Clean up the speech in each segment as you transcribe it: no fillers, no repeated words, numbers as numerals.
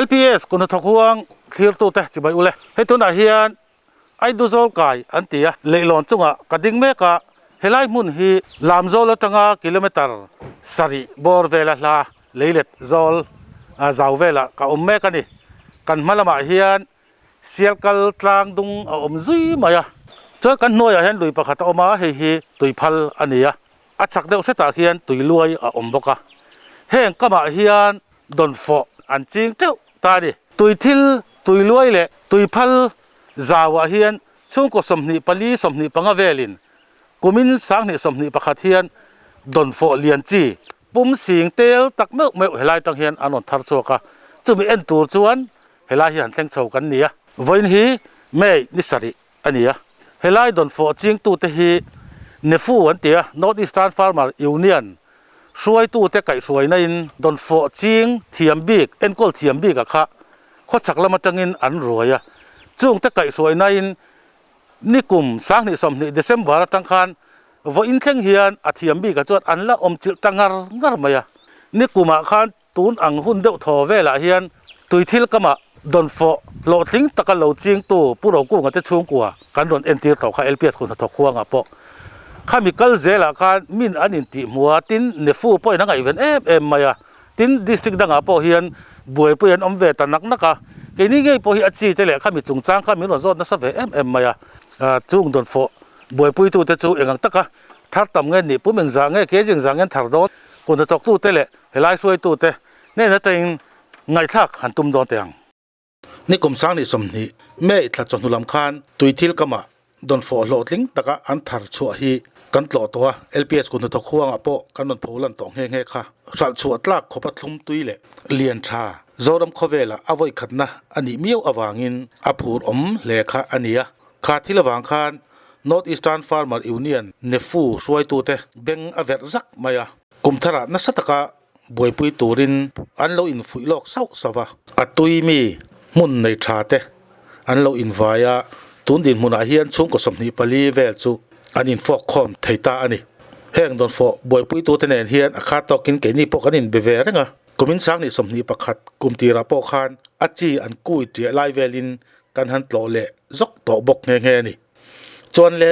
LPS kun hnathawk huang thlirtute chibai ule. Hei tunah hian Aiduzawl kai an ti a, leihlawn chungah ka ding mek a, helai hmun hi Lamzawl atanga kilometre sarih bawr vela hla leilet zawl zau velah ka awm mek a ni. Kan hma lamah hian Sialkal tlang dung a awm zui mai a, chuan kan hnuaiah hian lui pakhat a awm a, hei hi tuiphal a ni a, a chhak deuh hretah khian tui luai a awm bawk a, heng kamah hian dawnfawh an ching teuh ta a ni. Tui thil, tui luai leh tuiphal zauah hian chhungkaw 24, 25 velin kumin 2021 hian dawnfawh lian chi pum sing tel tak meuh meuh helai tang hian an rawn thar chhuak a, chumi en tur chuan Helai hi han thleng chho kan ni a, vawiin hi May ni sarih a ni a. Helai dawnfawh chingtute hi NEFU an ti a, North Eastern Farmer Union hruaitute kaihhruainain dawnfawh ching thiam bik, enkawl thiam bikah kha khawchhak lam atangin an ruai a. Chungte kaihhruainain nikum 2020 December atang khan vawiin thleng hian a thiam bikah chuan an la awm chilh ta ngar ngar mai a. Nikumah khan Tun ang hun deuh thaw velah hian tui thil kamah dawnfawh hlawhtling taka lo chingtu Pu Rokunga te chhungkua kan rawn entir tawh kha LPS kun hnathawk huangah pawh khami kal zelah khan min an intih hmu a, tin Nefu pawhin a ngaihven em em mai a, tin district dangah pawh hian buaipui an awm ve ta nak nak a, keini ngei pawh hi a chi te leh khami chungchang kha min rawn zawt nasa ve em em mai a, chung dawnfawh buaipuitute chu eng ang taka thar tam nge nih pum engzah nge ke zingzah nge an thar dawn kun hnathawktute leh Helai hruaitute hnena tangin ngaihthlak han tum dawn teh ang. Nikum 2020 May thla chawhnu lam khan tuithil kamah dawnfawh hlawhtling taka an thar chhuah hi kan tlawh tawh a, LPS kut hnathawk huangah pawh kan rawn pho lan tawh nghe nghe kha. Hralh chhuah tlak khawpa thlum tui leh lian tha Zoram khawvelah a vawikhatna a nih miau avangin a phur awm hle kha a ni a. Kha thil avang khan North Eastern Farmer Union, NEFU, hruaitute beng a verh zak mai a. Kum tharah nasa taka buaipui turin an lo infuih lawk sauh sauh a. A tui mi hmun nei tha te an lo invai a, tun dinhmunah hian chhungkaw 24 vel chu an infawk khawm thei ta a ni. Heng dawnfawh buaipuitute nen hian a khat tawkin keini pawh kan inbe ve reng a. Kumin 2021 kum tirah pawh khan a chi an kui ṭiah lai velin kan han tlawh leh zawk tawh bawk nghe nghe a ni. Chuan le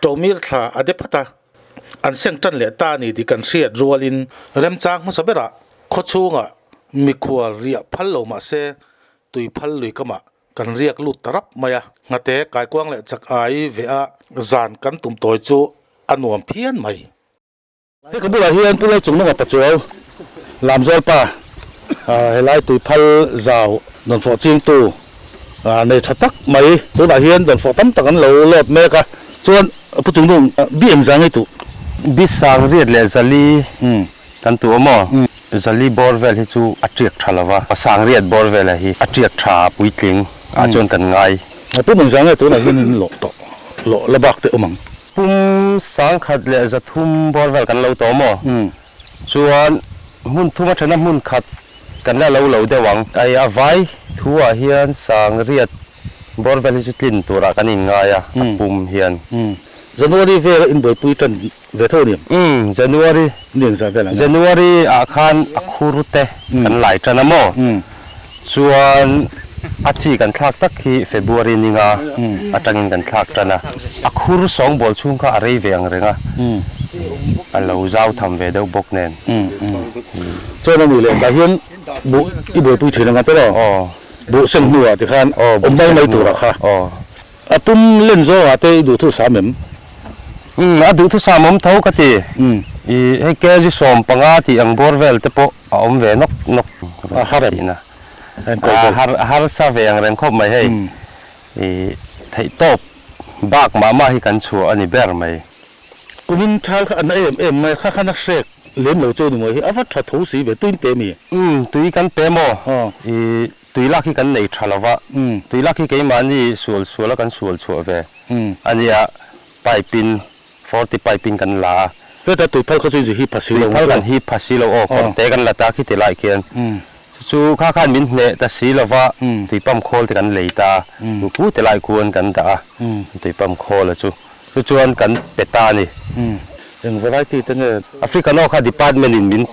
Ṭomir thla a de phat a. An seng tan leh ta a ni tih kan hriat rualin remchang hmasa berah khawchhungah mikhual riah phal lo mah se tui phal lui kamah kan riak lut ta rap mai a. Nghate kaikuang leh chak ai veh a zan kan tum tawi chu a nuam phian mai. He ka bulah hian Pu Lalchungnunga Pachuau Lamzawlpa helai tui phal zau dawnfawh chingtu nei tha tak mai tunah hian dawnfawh tam tak an lo load mek a chuan Pu Chungnung bi eng zang ei tuh? Bi sang riat leh zali kan tuh awm aw, zali bawr vel hi chu a tiak tha lova, sang riat bawr vela hi a tiak tha puitling ah chuan kan ngai. Pu Meng Zang e tunah hian in lawh tawh lawh la bak te awm ang. Pum 1300 bawr vel kan lo tawh maw? Chuan hmun thum a thena hmun khat kan la lo lo deuh ang. Ai a vai thu ah hian sang riat bawr vel hi chu tlin turah kan inngai a, a pum hian. January vela inbuaipui tan ve tho a ni em? Umm January. Ni engzah vel ang e? January ah khan a khur te kan lai tan a maw? Chuan a chi kan thlak tak hi February ninga atangin kan thlak tan a, a khur sawngbawl chhung kha a rei ve ang reng a, a lo zau tham ve deuh bawk nen. Chuan a nih leh tah hian buh i buaipui thin ang a tawh aw, buh seng hnuah ti khan awm mai mai turah kha a pum len zawngah te i duhthusam em? Umm a duhthusam awm tho ka ti, i hei kg 15 tih ang bawr vel te pawh A awm ve nawk nawk A har em? A har a harsa ve ang reng khawp mai hei. I theih tawp bak mah mah hi kan chhuah a ni ber mai. Kumin thal kha a na em em mai, kha khan a hrek lem lo chu ni maw hi, a va tha tho si ve, tuin pe mi? Umm tui kan pe maw? I tui lak hi kan nei tha lo va, tui lak hi keimahni sual sual a kan sual chhuah ve a nia, pipe in Forty pipe in kan la a. Heta tui phal kha chu inzi hi pha si lo. Tui phal kan hi pha si lo aw, kawr te kan la ta khi ti lai khian. Chu chu kha khan min hneh ta si lo va, tui pump khawl te kan lei ta a, chu pu te lai khuan kan dah a, tui pump khawl a chu. Chu chuan kan pe ta a ni. Eng variety te nge? African aw kha department in min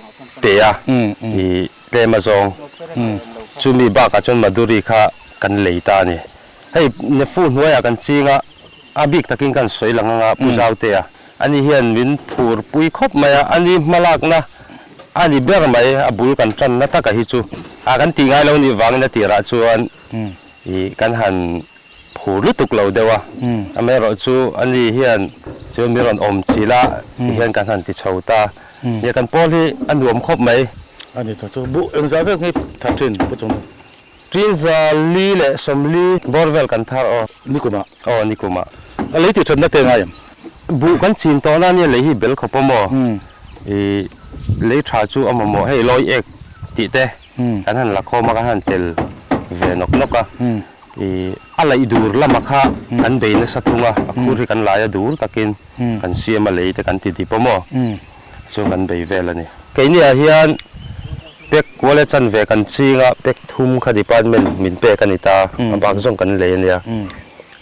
pe a, i tlem a zawng. Chumi bakah chuan Madhuri kha kan lei ta a ni. Hei Nefu hnuaiah kan ching a, a bik takin kan sawi lang anga Pu Zautea ani hian min phur pui khawp mai a, ani hmalakna a ni ber mai, a bul kan tanna taka hi chu a kan tih ngai lo nih vangin a tirah chuan ih kan han phur lutuk lo deuh a, amaherawhchu ani hian chuan min rawn awm chilh a ti hian kan han ti chho ta. Nia kan pawl hi a nuam khawp mai. A ni ta chu buh engzah vek hi thar thin pu chung. Tinza li leh 40 bawr vel kan thar aw. Nikum ah. Aw nikum ah. A lei tih thatna te ngai em? Buh kan chin tawh na nia lei hi bel khawp awm aw. I lei tha chu a mamawh hei lawi ek tih te kan han la khawm a kan han tel ve nawk nawk a. I a laih dur lama kha kan bei nasa thung a, a khur hi kan lai a dur takin kan siam a lei te kan ti dip awm aw. Chuan kan bei vel a ni. Keini ah hian pek kual e chanve kan ching a, pek thum kha department min pek a ni ta, a bak zawng kan lei a nia.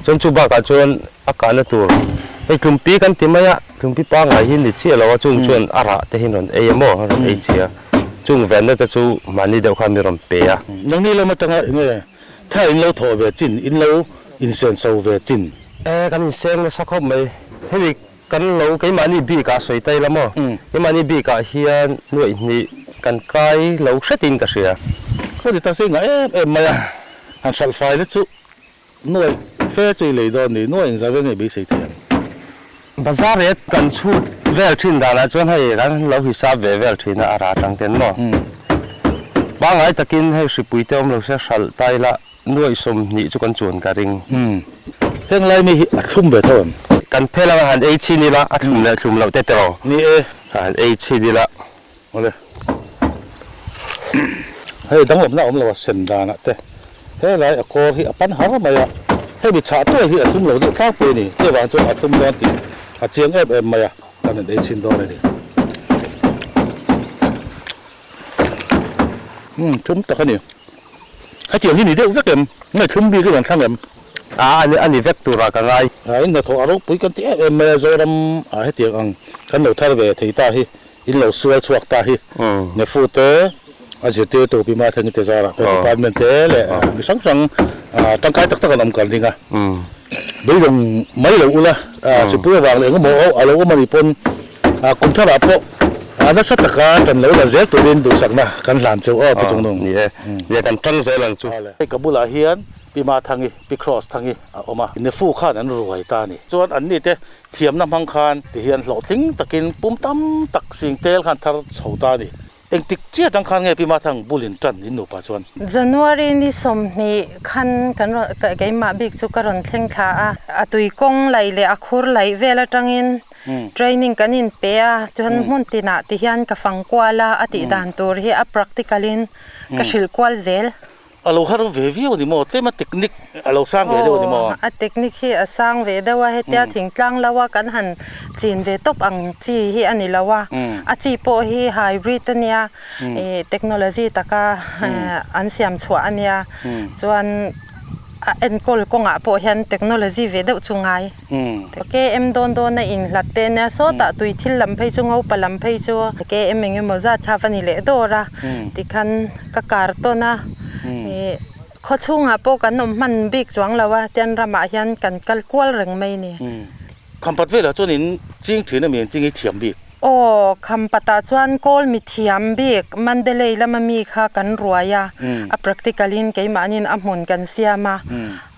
Chuan chu bakah chuan a kahna tur hei tlumpi kan ti mai a, tlumpi pangngai hi ni chiah lo a, chung chuan a rah te hi rawn ei a maw, a rawn ei chhia. Chung venna te chu mahni deuh khan mi rawn pe a. Nangni lam atanga enge Tha in lo thawh ve chin, in lo insenso ve chin. E, kan inseng nasa khawp mai. Hemi kan lo keimahni bikah sawi ta ila maw? Keimahni bikah hian nuaih hnih kan kai lo hretin ka hria. Ka ti ta sing a em em mai a, han hralh fai na chu nuaih fe chu i lei dawn ni, nuaih engzah vel nge beisei thei ang? Bazar rate kan chhut vel thin danah chuan hei kan lo hisap ve vel thin a, a rah atang ten maw? Pangngai takin hei hripui te awm lo se hralh ta ila nuaih 20 chu kan chuan ka ring. Heng lai mi hi a thlum ve tho em? Kan phel anga han ei chhin ila a thlum leh thlum loh te tiraw? Ni e. Han ei chhin ila. Awle. Hei danglamna a awm lo a sen danah te helai a kawr hi a pan har mai a, hemi chhah tuai hi a thlum lo deuh tlangpui a ni. Chuvang chuan a thlum dawn tih a chiang em em mai a, kan han ei chhin dawn a ni. Umm thlum tak a ni. Hetiang hi ni deuh vek em? Nge thlum bik i rawn thlang em? A a ni vek turah ka ngai. A in hnathawh a ropui kan ti em em mai a, Zoram ah hetiang ang kan lo thar ve thei ta hi. In lo sual chhuak ta hi Nephew te a zirtirtu Pi Mathengi te zarah pawh department te leh mi hrang hrang tangkai tak tak an awm kan ring a. Beidawng mai lo ula chipui avang leh engemaw a lo awm a nih pawn kum tharah pawh nasa taka tan lo la zel turin duhsakna kan hlan cheu aw Pu Chungnung. Ni e, ni e kan tang zel ang chu. Hei ka bulah hian Pi Mathangi, Pi Cross Thangi a awm a, Nephew khan an ruai ta a ni. Chuan anni te Thiamna hmang khan ti hian hlawhtling takin pum tam tak sing tel khan thar chho ta a ni. Engtik chiah atang khan nge Pi Mathang bulin tan in nupa chuan? January ni 20 khan kan rawn keimah bik chu ka rawn thleng thla a, a tui kawng laih leh a khur laih vel atangin training kan in pe a, chuan hmun tinah ti hian ka fang kual a, a tih dan tur hi a practical in ka hrilh kual zel. A lo har ve viau a ni maw? Tlema technique a lo sang ve deuh a ni maw? Aw, a technique hi a sang ve deuh a, hetia thingtlang lo a kan han chin ve tawp ang chi hi a ni lo a, a chi pawh hi hybrid a nia, ih technology taka an siam chhuah a nia, chuan a enkawl kawngah pawh hian technology ve deuh chu ngai. KM dawn dawn a inhlat te nia sawtah tui thil lam phei chu ngopa lam phei chu KM eng emaw zat kha va ni leh dawr a tikhan ka kar tawn a ih khaw chhungah pawh kan awm hman bik chuang lo a tian ramah hian kan kal kual reng mai a ni. Khampat velah chuan in ching thin a mi engtin nge i thiam bik? Aw, Khampatah chuan kawl mi thiam bik Mandalay lama mi kha kan ruai a, a practical in keimahnin a hmun kan siam a,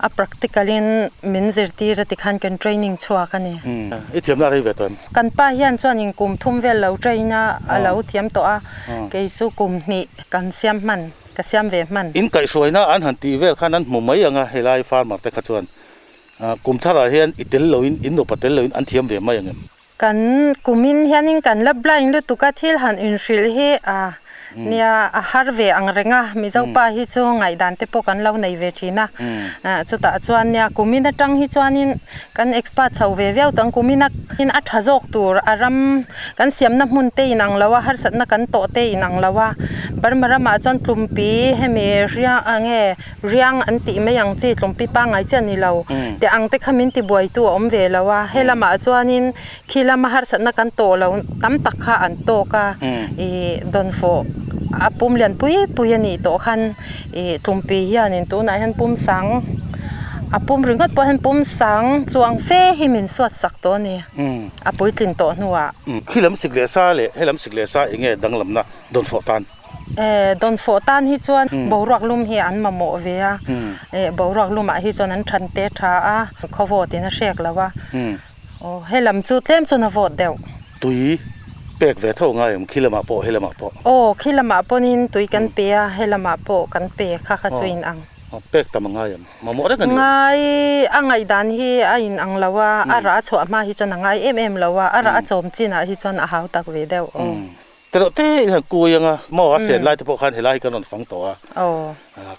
a practical in min zirtir a tikhan kan training chhuak a ni. I thiamna a rei ve tawh em? Kan pa hian chuan in kum thum vel lo train a, a lo thiam tawh a, kei chu kum hnih kan siam hman, ka siam ve hman. In kaihhruaina an han tih vel khan an hmu mai ang a, helai farmer te kha chuan kum tharah hian i tel loin, in nupa tel loin an thiam ve mai ang em? Kan kumin hianin kan la blind lutuk a, thil han inhrilh hi a nia a har ve ang reng a, Mizo pa hi chu ngaihdan te pawh kan lo nei ve thin a, chutah chuan nia kumin atang hi chuanin kan expert chho ve viau tang kumin a a tha zawk tur a ram kan siamna hmun te inang lo a, harsatna kan tawh te inang lo a, Burma ramah chuan tlumpi hemi riang nge Riang an tih mai ang chi tlawmpi pangngai chiah ni lo. Teh ang te kha min ti buaitu a awm ve lo a, he lamah chuanin khi lama harsatna kan tawh lo tam tak kha an tawk a, ih dawnfawh A pum lian pui pui a nih tawh khan ih tlumpi hianin tunah hian pum sang a pum ringawt pawh hian pum sang chuang fe hi min suat sak tawh a ni a puitlin tawh hnuah. Khi lam sik leh sa leh he lam sik leh sa eng nge danglamna dawnfawh tan? Dawnfawh tan hi chuan boruak lum hi an mamawh ve a, boruak lumah hi chuan an than te tha a, khawvawt in a hrek lo a. Aw, he lam chu tlem chuan a vawt deuh. Tui pek ve tho ngai awm, khi lamah pawh, he lamah pawh. Aw, khi lamah pawnin tui kan pe a, he lamah pawh kan pe kha kha chu in ang. Aw, pek tam a ngai awm, mamawh reng a ni. Ngai, a ngaihdan hi a in ang lo a, a rah a chhuah hma hi chuan a ngai em em lo a, a rah a chawm chinah hi chuan a hau tak ve deuh. Aw. Te reuh te in han kui ang a, maw a sen lai te pawh khan helai hi kan rawn fang tawh a. Aw.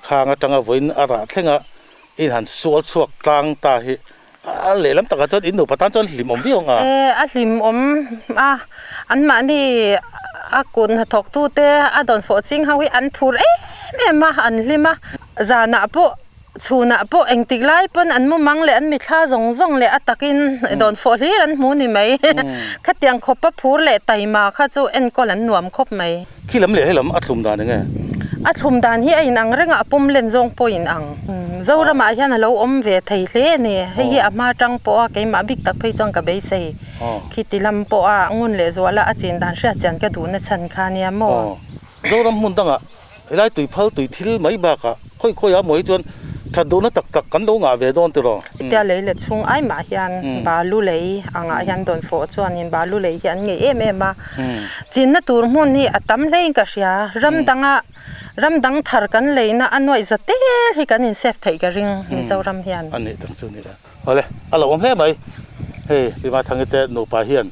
Khang atanga vawiin a rah thleng a, in han sual chhuak tlang ta hi A lehlam takah chuan in nupa tan chuan hlim awm viau ang a. E, a hlim awm a, anmahni a kut hnathawktute a dawnfawh ching ho hi an phur em em a, an hlim a. Zanah pawh, chhunah pawh engtik lai pawn an mumang leh an mithla zawng zawng leh a takin dawnfawh hlir an hmu ni mai. Khatiang khawpa phur leh taima kha chu enkawl an nuam khawp mai. Khi lam leh he lam a thlum dan enge? A thlum dan hi a inang reng a, a pum len zawng pawh a inang. Zoramah hian a lo awm ve thei hle a ni. Hei hi a hma tang pawh a keimah bik tak phei chuan ka beisei. Khiti lam pawh a ngun leh zual a, a chin dan hriat chian ka duhna chhan kha nia maw? Zoram hmun dangah Helai tui phal tui thil mai bakah khawi khawi a mawi chuan that duhna tak tak kan lo ngah ve dawn tiraw? Hetia lei let chhung ai mah hian balu lei angah hian dawn fawh chuanin balu lei hi an ngei em em a. Chinna tur hmun hi a tam hlein ka hria. Ram danga ram dang thar kan leina a nuaih za tel hi kan insave theih ka ring Mizoram hian. A nih tak chu ni e. Awle, a lo awm hle mai. Hei, Pima Thangi te nupa hian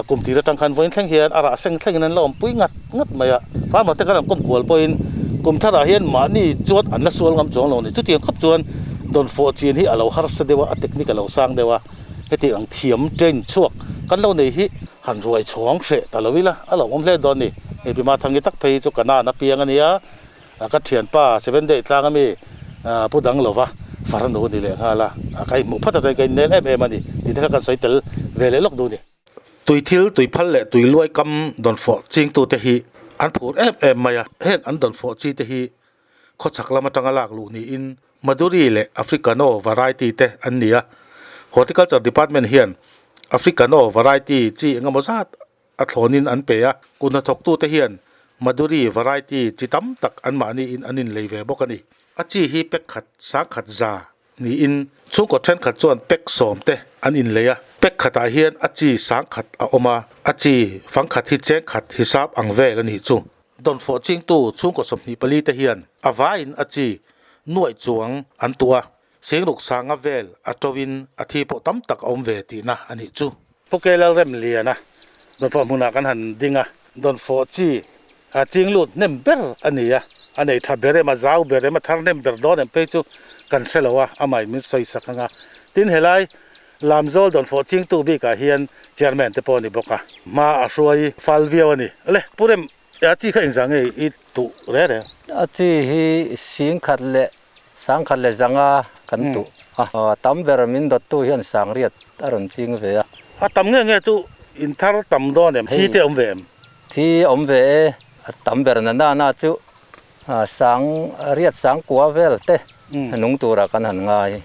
Kum tir atang khan vawiin thleng hian a rah seng thlengin an la awmpui ngat ngat mai a, farmer te khan an kawm kual pawhin kum tharah hian mahni chuan an la sual ngam chuang lo a ni. Chutiang khawp chuan dawnfawh chin hi a lo harsa deuh a, a technique a lo sang deuh a, hetiang ang thiam train chhuak kan lo nei hi han ruai chhawng hreh ta lo ila a lo awm hle dawn a ni. Hei Pima Thangi tak phei hi chu ka nan apiang a nia, ka thianpa Seven Day tlang ami pu dang lova farnu ni leh nghal a, ka inhmuh phat atangin ka innel em em a ni tih te kha kan sawi tel ve leh lawk duh a ni. Tui thil, tui phal leh tui luai kam dawnfawh chingtute hi an phur em em mai a, heng an dawnfawh chi te hi khawchhak lam atanga lak luh niin Maduri leh Africano variety te an ni a, Horticulture Department hian Africano variety chi engemaw zat a thlawnin an pe a, kut hnathawktute hian Maduri variety chi tam tak anmahniin an inlei ve bawk a ni. A chi hi pack khat sang khat za niin chhungkaw thenkhat chuan pack sawm te an inlei a, pack khatah hian a chi sang khat a awm a, a chi fang khat hi cheng khat hisap ang vel a nih chu. Dawnfawh chingtu chhungkaw 24 te hian a vaiin a chi nuaih chuang an tuah a. Singruk sanga vel a to in a thi pawh tam tak a awm ve tihna a nih chu. Puke Lalrem Liana dawnfawh hmunah kan han ding a, dawnfawh chi a ching lut hnem ber a ni a, a nei tha ber em, a zau ber em, a thar hnem ber dawn em phei chu kan hre lo a, amah in min sawi sak ang a. Tin helai Lamzawl dawnfawh chingtu bikah hian chairman te pawh a ni bawk a, hma a hruai fal viau a ni. Le Pu Rem, a chi kha engzah nge i tuh reng reng? A chi hi singkhat leh Sangkhat leh zanga kan tuh a, a tam ber min dawttu hian sangriat a rawn ching ve a. A tam nge nge chu in thar tam dawn em? Thi te awm ve em? Thi awm ve e, a tam ber na na na chu sang riat sang kua vel te nung turah kan han ngai.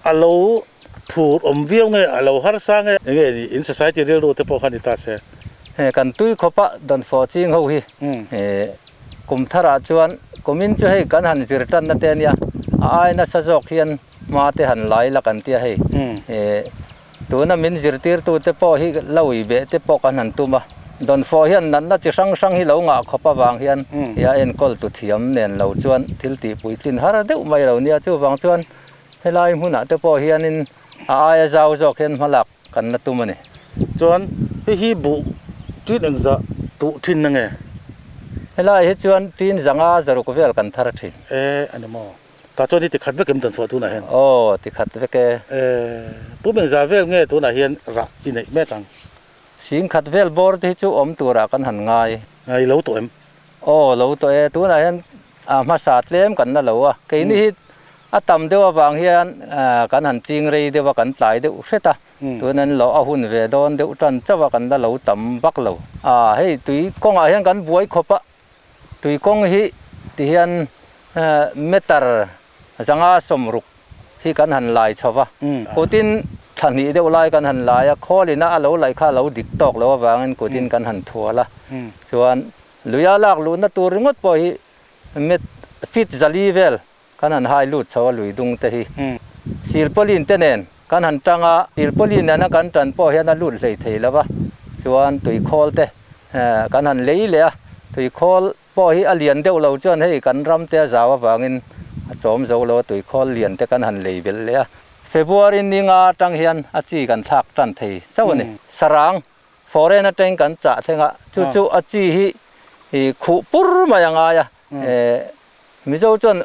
A lo phur awm viau nge, a lo harsa nge? Enge ni in society rilru te pawh kha ni ta se. Kan tui khawpa dawnfawh ching ho hi Kum tharah chuan kumin chu hei kan han zir tanna te ania, a ai nasa zawk hian hma te han lai la kan tia hei. Tuna min zirtirtu te pawh hi lo ui beh te pawh kan han tum a, dawnfawh hian natna chi hrang hrang hi lo ngah khawp avang hian hia enkawl tu thiam nen lo chuan thil tih puitlin har deuh mai lo nia, chuvang chuan helai hmunah te pawh hianin a aia zau zawk hian hmalak kan la tum a ni. Chuan hei hi buh ṭin engzah tuh ṭhin na nge? Helai hi chuan ṭin zanga zaruk vel kan thar ṭhin. E, a ni maw? Tah chuan hi tikhat vek em dan fawh tunah hian? Aw, tikhat vek e. E, pum engzah vel nge tunah hian rah i neih mek ang? Sing khat vel bawr te hi chu awm turah kan han ngai. I lo tawh em? Aw, lo tawh e. Tunah hian a hmasa tlem kan la lo a. Keini hi A tam deuh avang hian kan han ching rei deuh a, kan tlai deuh hret a, tun an lo a hun ve dawn deuh tan chauh a, kan la lo tam vak lo. A, hei tui kawngah hian kan buai khawp a, Tuikawng hi tihian meter 560 hi kan han lai chho va, kutin thla hnih deuh lai kan han lai a, khawlina a lo laih kha a lo dik tawk lo avangin kutin kan han thual a, chuan luia lak luhna tur ringawt pawh hi met feet 400 vel kan han hai lut chho a lui dung te hi. Silpauline te nen kan han tang a, silpauline nena kan tan pawh hian a lut hlei thei lo va, chuan tuikhawl te kan han lei leh a, tuikhawl pawh hi a lian deuh lo chuan hei kan ram te a zau avangin a chawm zo lo a, tuikhawl lian te kan han lei belh leh a. February ni nga atang hian a chi kan thlak tan thei chauh a ni. Sarang foreign atangin kan chah thleng a, chu chu a chi hi khuh pur mai a ngai a, Mizo chuan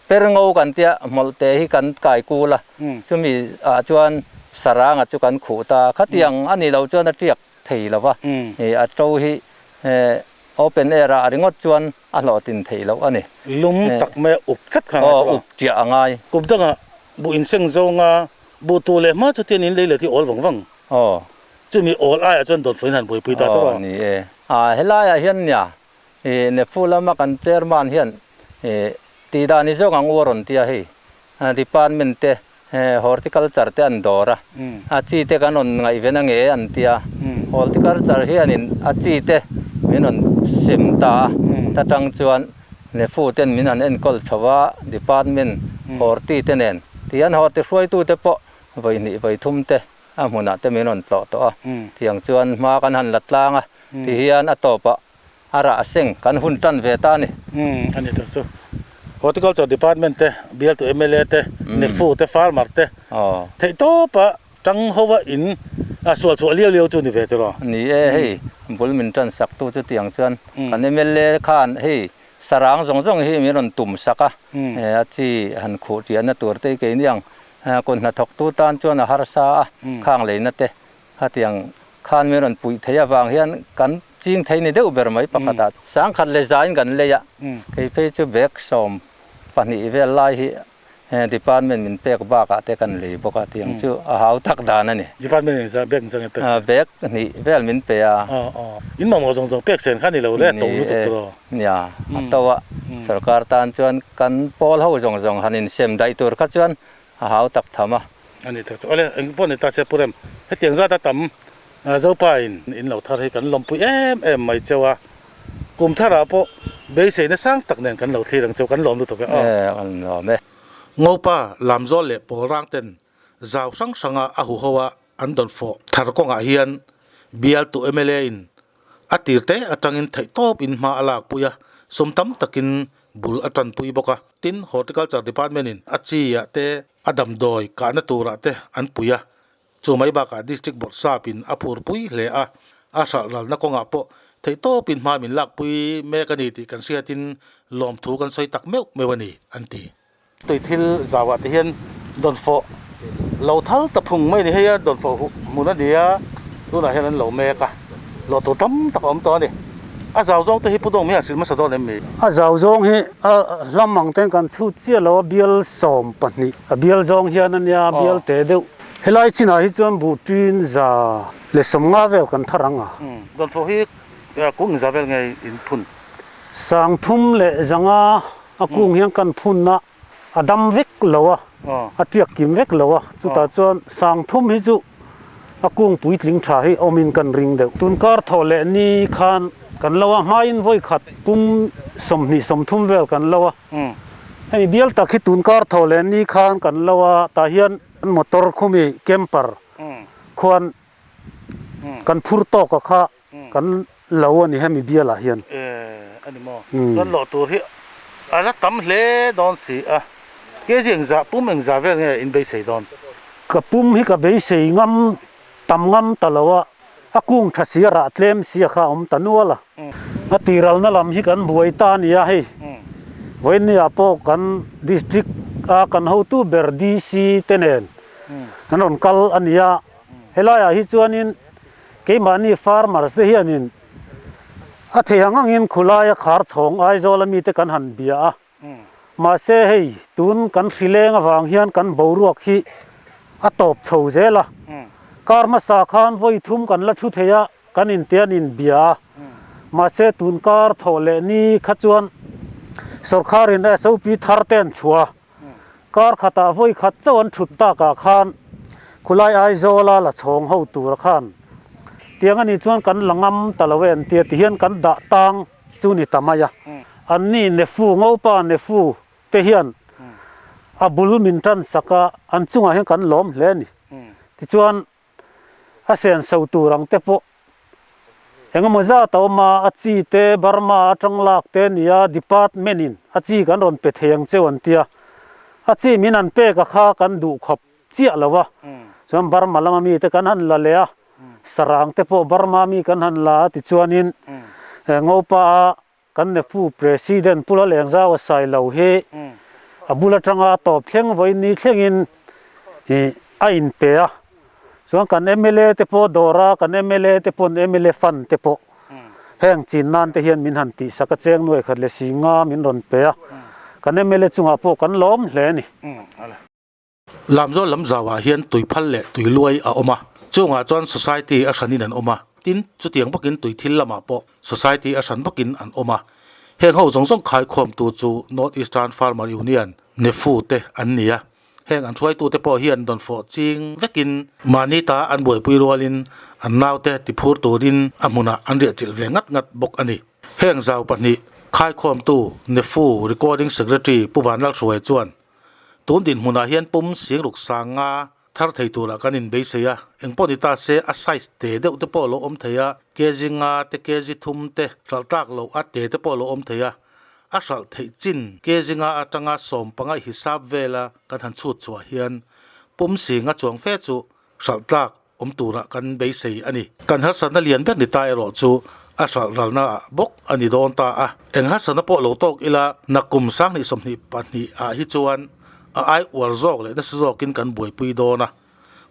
per ngo kan tia hmawlh te hi kan kai kul a, chumi ah chuan saranga chu kan khuh ta. Khatiang a nih loh chuan a tiak thei lo va, a to hi open air ah ringawt chuan a hlawhtlin theih loh a ni. Lum tak mai a up tlat kha a ngai tawh a. Aw, up chiah a ngai. Kum dangah buh inseng zawnga buh tu leh hma chu tian in lei let hi awl vang vang. Aw. Chumi awl aiah chuan dawnfawhin han buaipui ta tawh a. Aw, ni e. Helaiah hian nia I Nephu lama kan chairman hian i tih dan i zawk ang u a rawn ti a hei department te horticulture te an dawr a, a chi te kan rawn ngaihven a nge an ti a, horticulture hianin a chi te min rawn sem ta a, ta tang chuan Nephu ten min han enkawl chho a department horti te nen tihian horti hruaitu te pawh vawi hnih vawi thum te a hmunah te min rawn tlawh tawh a, tiang chuan hma kan han la tlang a tihian a tawpah A rah seng kan hun tan ve ta a ni. Umm a ni tak chu. Horticulture Department te, bialtu mla te, Nephu te, farmer te theih tawpa tang hova in a sual chhuah liau liau chu ni ve tiraw? Ni e, hei bul min tan sak tu chu tiang chuan kan mla khan hei sarang zawng zawng hi min rawn tum sak a, a chi han khuh tiahna tur te kei niang kut hnathawk tu tan chuan a harsa a, khang leina te Khatiang khan min rawn puih theih avang hian kan ching thei ni deuh ber mai pakhatah sangkhat leh zain kan lei a, kei phei chu bag 12 vel lai hi department min pek bakah te kan lei bawk a, tiang chu a hau tak dan a ni. Department in bag zawng in pek che? Bag hnih vel min pe a. In mamawh zawng zawng pek sen kha ni lo le, to lutuk tur aw. Nia, a to a, sorkar tan chuan kan pawl ho zawng zawng han insem daih tur kha chuan A hau tak tham a. A ni tak chu. Awle, eng pawh ni ta che Pu Rem, hetiang zat a tam Zopa in in lo thar hi kan lawmpui em em mai cheu a, kum tharah pawh beiseina sang tak nen kan lo thlir ang cheu, kan lawm lutuk e aw. E, kan lawm e. Ngopa, Lamzawl leh Pawlrang ten zau hrang hranga a huho a an dawn fawh thar kawngah hian bialtu mla in a tir te atangin theihtawp in hma a lakpui a, sum tam takin bul a tanpui bawk a. Tin, Horticulture Department in a chi ah te, a damdawi kahna turah te an pui a, chu mai bakah District Bawrhsap in a phurpui hle a, a hralh ralna kawngah pawh theihtawp in hma min lakpui mek a ni tih kan hriatin lawmthu kan sawi tak meuh meuh a ni, an ti. Tui thil zauah te hian dawnfawh lo thal ta phung mai a ni hei a, dawnfawh huh hmun a ni a, tunah hian an lo mek a, lawh tur tam tak a awm tawh a ni. A zau zawng te hi Pu Dawng mi han hrilh hmasa dawn em mi? A zau zawng hi a hlam ang ten kan chhut chiah lo a, bial 12 a bial zawng hian a nia, bial te deuh. Helai chinah hi chuan buh ṭin 150 vel kan thar ang a. Dawnfawh hi kung inza vel nge in phun? 305. A kung hian kan phunna a dam vek lo a, a tiak kim vek lo a, chutah chuan 3000 hi chu a kung puitling tha hi awmin kan ring deuh. Tun kar thawh leh ni khan kan lo a, hmain vawi khat pum 20 30 vel kan lo a, hemi bial tak hi tun kar thawh leh ni khan kan lo a, tah hian motor khumi camper khuan kan phur tawk a kha Kan lo a ni hemi bialah hian. E a ni maw? Chuan lawh tur hi a la tam hle dawn si a. Kg engzah pum engzah vel nge in beisei dawn? Ka pum hi ka beisei ngam tam ngam ta lo a, a kung tha si a rah tlem si a kha a awm ta nual a. A tiralna lam hi kan buai ta a ni a hei. Vawiinniah pawh kan district a kan hotu ber DC te nen an rawn kal a ni a, helaiah hi chuanin Keimahni farmers te hianin a thei ang angin khulaia khar chhawng Aizawl a mite kan han bia a, mahse hei tun kan hrileng avang hian kan boruak hi a tawp chho zel a, kar hmasa khan vawi thum kan la thu thei a, kan intian inbia a, Mahse tun kar thawh leh ni kha chuan sawrkharin SOP thar te an chhuah a, kar khatah vawi khat chauh an thut takah khan khulai Aizawla la chhawng ho tura khan tiang a nih chuan kan la ngam ta lo e an tia ti hian kan dah tang chu ni ta mai a. Anni Nefu, Ngopa Nefu te hian a bul min tan sak a, an chungah hian kan lawm hle a ni. Tichuan a senso tur ang te pawh engemaw zat a awm a, a chi te Burma atang lak te a ni a, department in a chi kan rawn pe thei ang cheu an ti a, a chi min an pek a kha kan duh khawp chiah lo a, chuan Burma lama mi te kan han la leh a, sarang te pawh Burma mi kan han la a tichuanin Ngopa a Kan Nephu President Pu Lalengzau a sai lo hi a bul atanga a tawp thleng vawiin thlengin a inpe a, chuan kan mla te pawh dawr a, kan mla te pawn mla fund te pawh heng chin nan te hian min han tihsak a, cheng nuai khat leh si nga min rawn pe a, kan mla chungah pawh kan lawm hle a ni. Lamzawl lam zauah hian tui phal leh tui luai a awm a, chungah chuan society a hranin an awm a, tin chutiang bawkin tui thil lamah pawh society a hran bawkin an awm a. Heng ho zawng zawng khaikhawmtu chu North Eastern Farmer Union, NEFU, te an ni a, heng an hruaitute pawh hian dawnfawh ching vekin mahni ta an buaipui rualin an naute tiphur turin a hmunah an riahchilh ve ngat ngat bawk a ni. Heng zau pahnih khaikhawmtu NEFU Recording Secretary Pu Vanlalhruaia chuan Tun dinhmunah hian pum singruk sanga thar thei turah kan inbeisei a, engpawh ni ta se a size te deuh te pawh a lo awm thei a, kg nga te kg thum te hralh tlak loh a te te pawh a lo awm thei a, a hralh theih chin kg nga atanga sawm panga hisap vela kan han chhut chhuah hian pum singa chuang fe chu hralh tlak awm turah kan beisei a ni. Kan harsatna lian ber ni ta erawh chu a hralh ralna ah bawk a ni dawn ta a. Eng harsatna pawh lo tawk ila nakum sanghnih 22 ah hi chuan a ai uar zawk leh nasa zawkin kan buaipui dawn a,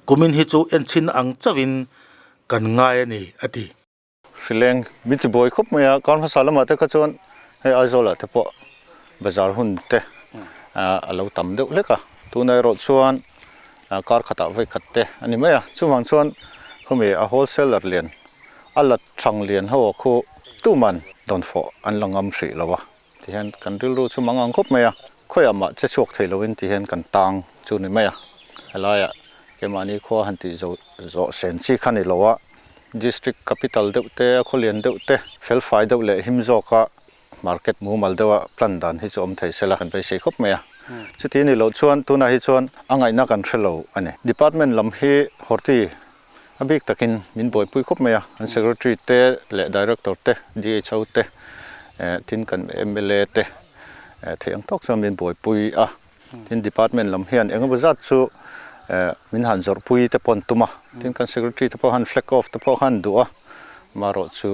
kumin hi chu enchhin ang chauhin kan ngai a ni, a ti. Hrileng min ti buai khawp mai a, kar hmasa lamah te kha chuan hei Aizawl ah te pawh bazar hun te a lo tam deuh hlek a, tunah erawh chuan kar khatah vawi khat te a ni mai a, chuvang chuan khawmi a wholesaler lian a la thang lian ho ah khu tuman dawnfawh an la ngam hrih lo a, tihian kan rilru chu mang ang khawp mai a, khawiah mah che chhuak thei lovin tihian kan tang chu ni mai a, helaiah keimahni khua han tih zawh sen chi kha ni lo a. District capital deuh te, a khawlian deuh te, felfai deuh leh him zawka market mumal deuha plan dan hi chu awm thei sela kan beisei khawp mai a. Chuti a nih loh chuan tunah hi chuan a ngaihna kan hre lo a ni. Department lam hi Horti a bik takin min buaipui khawp mai a, an Secretary te leh Director te, DHO te, tin kan mla te theih ang tawk chuan min buaipui a. Tin department lam hian eng emaw zat chu min han zawrhpui te pawh an tum a, tin kan secretary te pawh han flag off te pawh khan duh a, amaherawh chu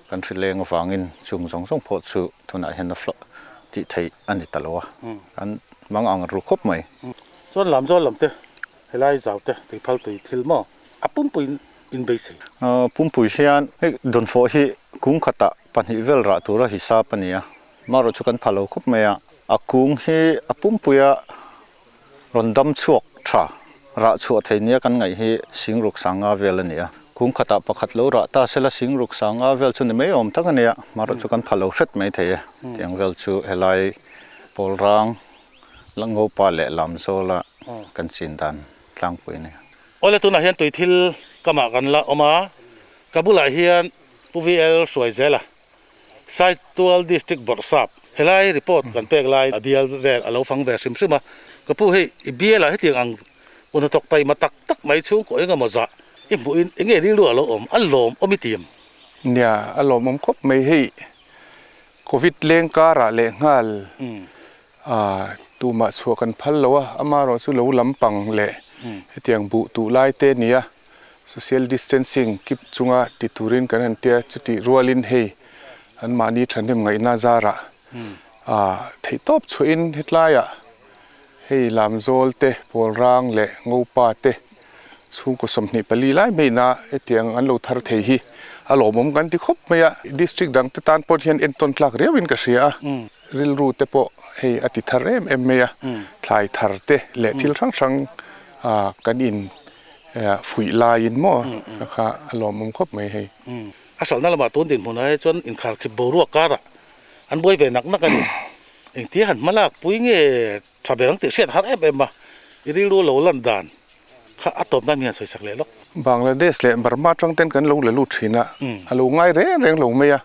kan hrileng avangin chung zawng zawng pawh chu tunah hian a tih theih a ni ta lo a, kan mang ang ru khawp mai. Chuan lamzawl lam te, helai zau te, tuiphal tui thil maw a pumpui in beisei? Pumpui hian hei dawnfawh hi kung khatah pahnih vel rah tura hisap a ni a, Marawh chu kan pha lo khawp mai a, a kung hi a pumpuia rawn dam chhuak tha rah chhuah thei nia kan ngaih hi singruk sanga vel a ni a. Kung khatah pakhat lo rah ta sela singruk sanga vel chu ni mai awm tak a ni a, marawh chu kan pha lo hret mai thei e. Tiang vel chu helai Pawlrang, Ngopa leh Lamzawla kan chin dan tlangpui a ni. Awle tunah hian tui thil kamah kan la awm a, ka bulah hian Pu VL Hruaizela Saitual District Bawrhsap, helai report kan pek lai a bial vel a lo fang ve hrim hrim a, ka pu hei i bial ah hetiang ang hun hnathawk taima tak tak mai chhungkaw eng emaw zah i hmuh in enge rilru a lo awm a lawm awm i tim? Nia, a lawmawm khawp mai hei Covid leng karah leh nghal tumah chhuah kan phal lo a, amaherawh chu lo lampang leh hetiang buh tuh lai te nia. Social distancing kip chunga ti turin kan han tia, chutih rualin hei anmahni thahnem ngaihna zarah theihtawp chhuahin hetlaiah hei Lamzawl te, Pawlrang leh Ngopa te chhungkaw 24 lai hmeina hetiang an lo thar thei hi a lawmawm kan ti khawp mai a. District dang te tan pawh hian entawn tlak riauin ka hria a, rilru te pawh hei a ti thar em em mai a, thlai thar te leh thil hrang hrang kan in Fuih laiin maw kha a lawmawm khawp mai hei. A hralhna lamah tun dinhmunah hi chuan inkharkhip boruak karah an buai ve nak nak a ni. Engtia han hma lak pui nge tha ber ang tih hriat har em em a, i rilru lo lan dan kha a tawp nan hian sawisak leh lawk. Bangladesh leh Burma atang ten kan lo la lut thin a, a lo ngai reng reng lo mai a,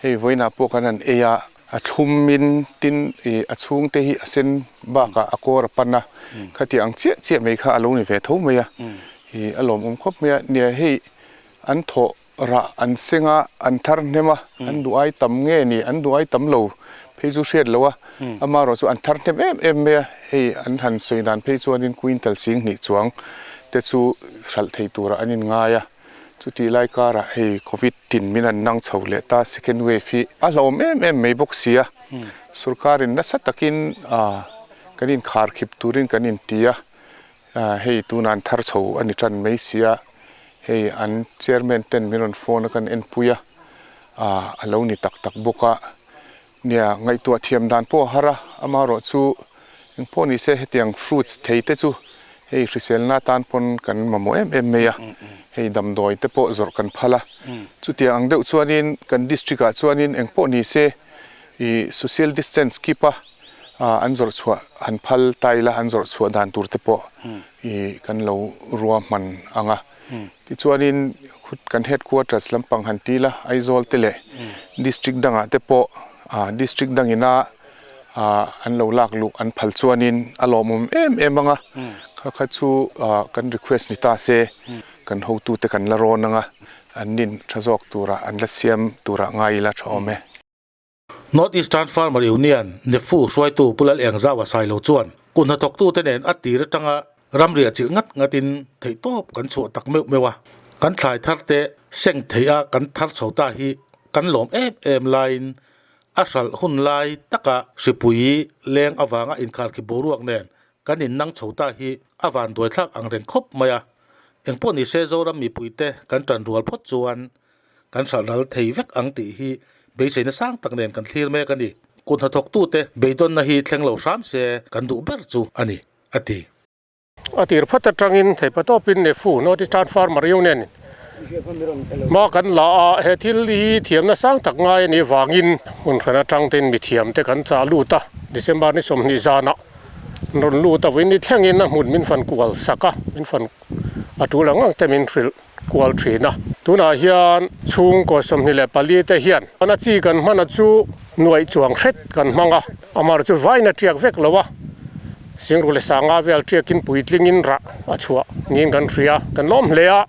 hei vawiinah pawh kan han ei a, a chhum in tin ih a chhungte hi a sen bakah a kawr a pan a, khatiang ang chiah chiah mai kha a lo ni ve tho mai a, ih a lawmawm khawp mai a, nia hei an thawh rah an seng a, an thar hnem a, an duh ai tam nge ni, an duh ai tam lo phei chu hriat lo a, amaherawh chu an thar hnem em em mai a, hei an han sawi dan phei chuanin quintal sing hnih chuang te chu hralh thei turah an inngai a, chutih lai karah hei covid tin min an nang chho leh ta second wave hi a hlauhawm em em mai bawk si a, sorkarin nasa takin kan inkharkhip turin kan inti a. Hei tunah an thar chho a ni tan mai sia, hei an chairman ten min rawn phone a kan enpui a, a lo ni tak tak bawk a, nia ngaihtuah thiam dan pawh a har a, amaherawh chu engpawh ni se hetiang fruits thei te chu hei hriselna atan pawn kan mamawh em em mai a, hei damdawi te pawh zawrh kan phal a, chutiang ang deuh chuanin kan district ah chuanin engpawh ni se ih social distance keep a. An zawrh chhuah han phal ta ila an zawrh chhuah dan tur te pawh ih kan lo ruahman ang a. Tichuanin kan headquarters lampang han ti ila Aizawl te leh district dangah te pawh district dangina an lo lak luh an phal chuanin a lawmawm em em ang a. Kha kha chu kan request ni ta se kan hotute kan la rawn ang a, an nin tha zawk turah an la siam turah ngai ila tha awm e. North Eastern Farmer Union, NEFU, hruaitu Pu Lal Engzau a sailo chuan kut hnathawktute nen a tir atanga ramriah chilh ngat ngatin theihtawp kan chhuah tak meuh meuh a. Kan thlai tharte seng theih a kan thar chho ta hi kan lawm em em laiin a hralh hun lai taka hripui leng avanga inkharkhip boruak nen kan innang chho ta hi a vanduaithlak ang reng khawp mai a. Engpawh nise Zoram mipuite kan tanrual phawt chuan Kan hralh ral thei vek ang tih hi beiseina sang tak nen kan thlir mek a ni. Kut hnathawktute beidawnna hi thleng lo hram se kan duh ber chu a ni, a ti. A tir phawt atangin theipatawpin Nefu, North Eastern Farmer Union, hma kan la a, he thil hi thiamna sang tak ngai a nih vangin hmun hran atangtein mithiamte kan chah lut a, December ni 20 zanah an rawn lut a, vawiin ni thlengin a hmun min fan kual sak a, min fan a tul ang ang te min hrilh. kual thin a. Tunah hian chhungkaw 24 te hian a chi kan hman a chu nuaih chuang hret kan hmang a, a mar chu vain a tiak vek lo a, Singru leh Sanga vel tiakin puitlingin rah a chhuah niin kan hria, kan lawm hle a,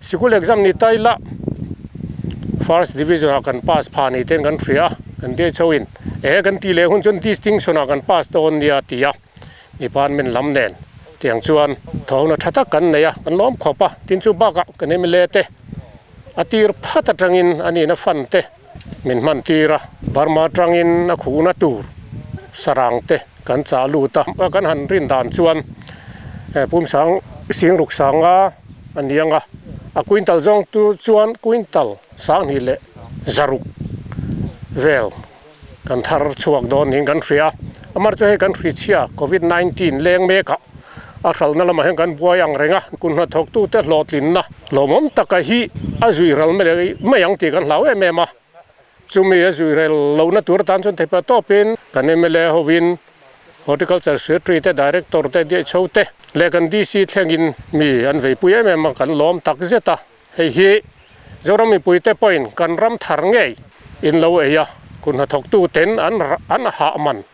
sikul exam ni ta ila first division ah kan pass pha ni ten kan hria, kan deh chho in e kan tih leh hun chuan distinction ah kan pass dawn nia ti a. Department lam nen tiang chuan thawhna tha tak kan nei a, kan lawm khawp a, tin chu bakah kan mla te a tir phat atangin a nihna fund te min hman tir a, Burma atangin a khuhna tur sarang te kan chah lut a, kan han rin dan chuan pumsang singruk sanga a ni ang a, a quintal zawng tu chuan quintal 2,000 leh 600 vel. Kan thar chhuak dawn niin kan hria. Amar chu hei kan hrichhia Covid 19 leng mekah a hralhna lamah hian kan buai ang reng a, kun hnathawktute hlawhtlinna lawmawm taka hi a zui ral mai ang tih kan hlau em em a. Chumi a zui rel lohna tur atan chuan theipa tawpin kan mla hovin Horticulture Secretary te, Director te, DHO te leh kan DC thlengin mi an veipui em em a, kan lawm takzet a. Hei hi Zoram mipuite pawhin kan ram thar ngei in lo ei a, kut hnathawktu ten an an hah man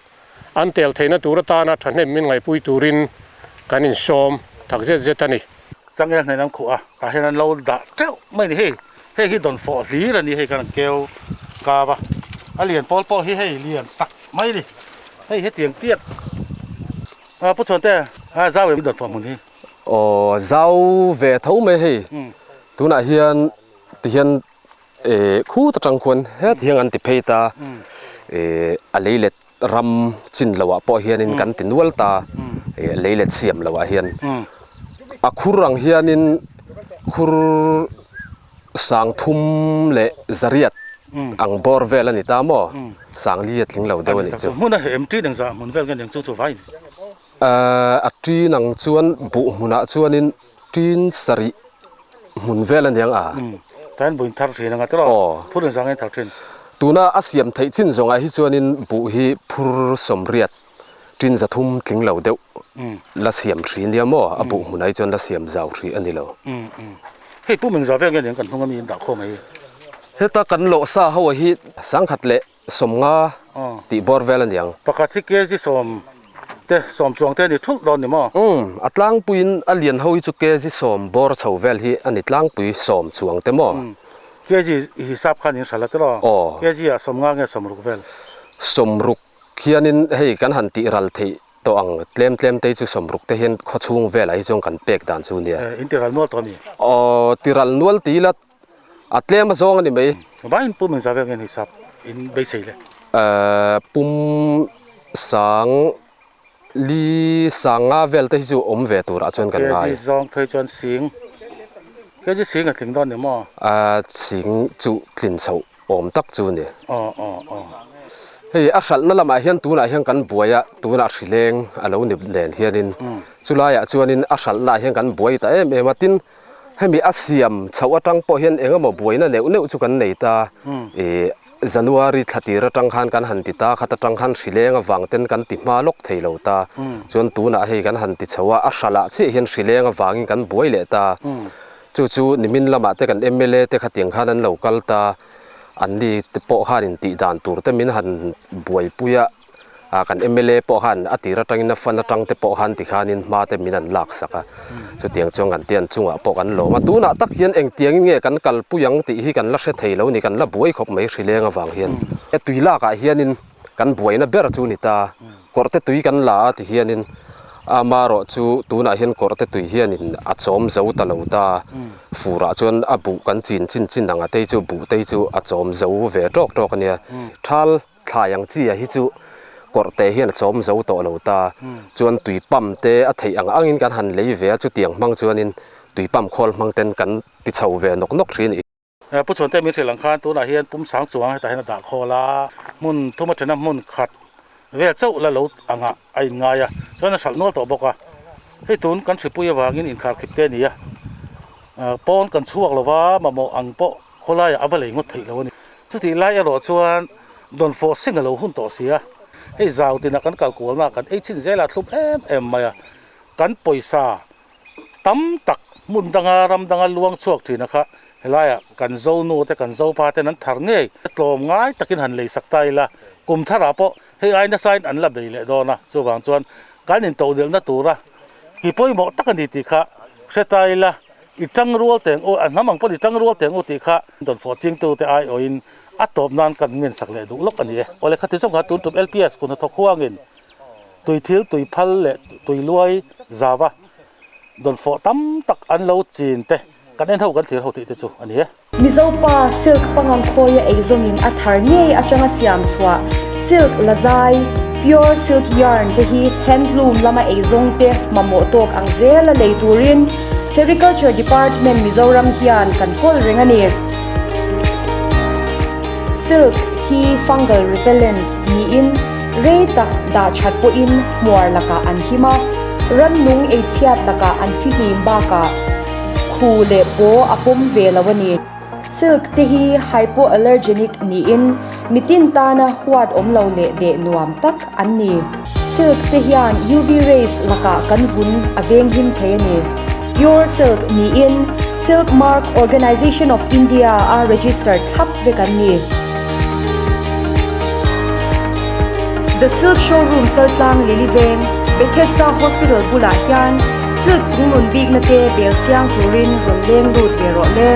an tel theihna tur atana thahnem min ngaihpui turin kan insawm tak zet zet a ni. Changel hnen an khuh a, tah hian an lo dah teuh mai a ni hei. Hei hi dawn fawh hlir a ni hei kan keu kau a, a lian pawl pawh hi hei lian tak mai a ni. Hei hetiang tiak a Pu Chhuante a zau em dawn fawh hmun hi. Aw zau ve tho mai hei tunah hian tihian eh khut atang khuan heti hian an ti phei ta eh a lei let ram chin loh ah pawh hianin kan ti nual ta eh lei let siam loh ah hian a khur ang hianin khur sang thum leh zariat ang bawr vel a ni ta maw sang li a tling lo deuh a nih chu. Hmun a hem ṭin engzah hmun vel nge eng chu chu vai. A ṭin ang chuan buh hmunah chuanin ṭin sarih hmun vel a niang a. Tain buin thar thin anga tiraw? Aw. Phur in zangin thar thin. Tuna a siam theih chin zawngah hi chuanin buh hi phur 80 tin 300 tling lo deuh la siam thin nia maw? A buh hmunah hi chuan la siam zau hrih a ni lo. Hei pum engzah vel nge nen kan hnung ami in dah khawm mai? Heta kan lawh sa ho hi 1050 tih bawr vel a niang. Pakhat hi kg 10 te 10 chuang te a ni thulh dawn ni maw? Umm, a tlangpuiin a lian ho hi chu kg 10 bawr chho vel hi a ni tlangpui 10 chuang te maw? Kg hisap khan in hralh a tiraw? Aw. Kg ah 50 nge 60 vel? 60 Khianin hei kan han tih ral theih tawh ang tlem tlem te hi chu 60 te hian khawchhung velah hi chuan kan pek dan chu nia. In ti ral nual tawh a mi? Aw, ti ral nual ti ila a tlem a zawng a ni mai. Vaiin pum engzah vel nge ni sap in beisei le? Pum sang li sang nga vel te hi chu awm ve turah chuan kan ngai. Kg zawng phei chuan sing, kg sing a tling dawn ni maw? Sing chu tlin chhoh awm tak chu ni. Aw aw aw. Hei a hralhna lamah hian tunah hian kan buai a, tunah hrileng a lo ni nen hianin chulaiah chuanin a hralhnaah hian kan buai ta em em a, tin hemi a siam chhoh atang pawh hian eng emaw buaina neuh neuh chu kan nei ta, ih January thla tir atang khan kan han ti ta, khat atang khan hrileng avang ten kan ti hma lawk thei lo ta, chuan tunah hei kan han ti chho a, a hralhah chiah hian hrileng avangin kan buai leh ta. Chu chu nimin lamah te kan mla te khatiang khan an lo kal ta, an ni te pawh khan in tih dan tur te min han buaipui a, ah kan mla pawh khan a tir atangin a fan atang te pawh khan tikhanin hma te min an lak sak a, chutiang chuan kan tian chungah pawh kan lawm a, tunah tak hian engtiangin nge kan kalpui ang tih hi kan la hre thei lo ni, kan la buai khawp mai hrileng avang hian. Tui lakah hianin kan buaina ber chu ni ta. Kawrhte tui kan la a ti hianin amarawh chu tunah hian kawrhte tui hianin a chawm zo ta lo ta. Furah chuan a buh kan chin chin chin ang a tei chu buh tei chu a chawm zo ve tawk tawk a nia. Thal thlai ang chi ah hi chu kawrhte hian a chawm zo tawh lo ta. Chuan tui pump te a theih ang angin kan han lei ve a, chutiang hmang chuanin tui pump khawl hmang ten kan ti chho ve nawk nawk thin. Pu Chhuante min hrilh ang khan tunah hian pum sang chuang hetah hian a dah khawl a, hmun thum atana hmun khat vel chauh la lo angah a inngai a, chuan a hralh nual tawh bawk a. Hei tun kan hripui avangin inkharkhip te a ni a, pawn kan chhuak lo va, mamawh ang pawh khawlaiah a va lei ngawt theih lo a ni. Chutih lai erawh chuan dawnfawh sing a lo hun tawh si a, hei zau tinah kan kal kualna kan ei chhin zelah thlum em em mai a, kan pawisa Tam tak hmun danga ram danga luang chhuak thina kha helaiah kan Zonu te kan Zopa ten an thar ngei tlawm ngai takin han lei sak ta ila kum tharah pawh hei ai nasain an la bei leh dawn a, chuvang chuan kan intodelhna tura ki pawimawh tak a ni tih kha hre ta ila i tang rual teng u a hnam ang pawn i tang rual teng u tih kha dawnfawh chingtute aiawhin a tawp nan kan ngensak leh duh lawk a ni e. Awle khati zawng kha tun tum LPS kun hnathawk huangin tui thil tui phal leh tui luai zava dawnfawh tam tak an lo chin te kan en ho kan thlir ho tih te chu a ni e. Mizo pa silk pangang khawia ei zawngin a thar ngei atanga siam chhuah silk lazai, pure silk yarn, te hi handloom lama ei zawng te mamawh tawk ang zela lei turin Sericulture Department Mizoram hian kan kawl reng a ni. Silk hi fungal repellent niin Rei tak dah that pawhin hmuar lakah an him a, rannung eichhiat lakah an fihlim bakah khu leh paw a pawm ve lo a ni. Silk te hi hypoallergenic niin mitin tana huat awm lo leh deh nuam tak an ni. Silk te hian UV rays lakah kan vun a venghim thei a ni. Pure silk niin Silk Mark Organization of India a register thlap vek an ni. The Silk Showroom Chaltlang Lily Veng, Bethesda Hospital bulah hian silk chungnun bikna te bel chiang turin rawn leng lut ve rawh le.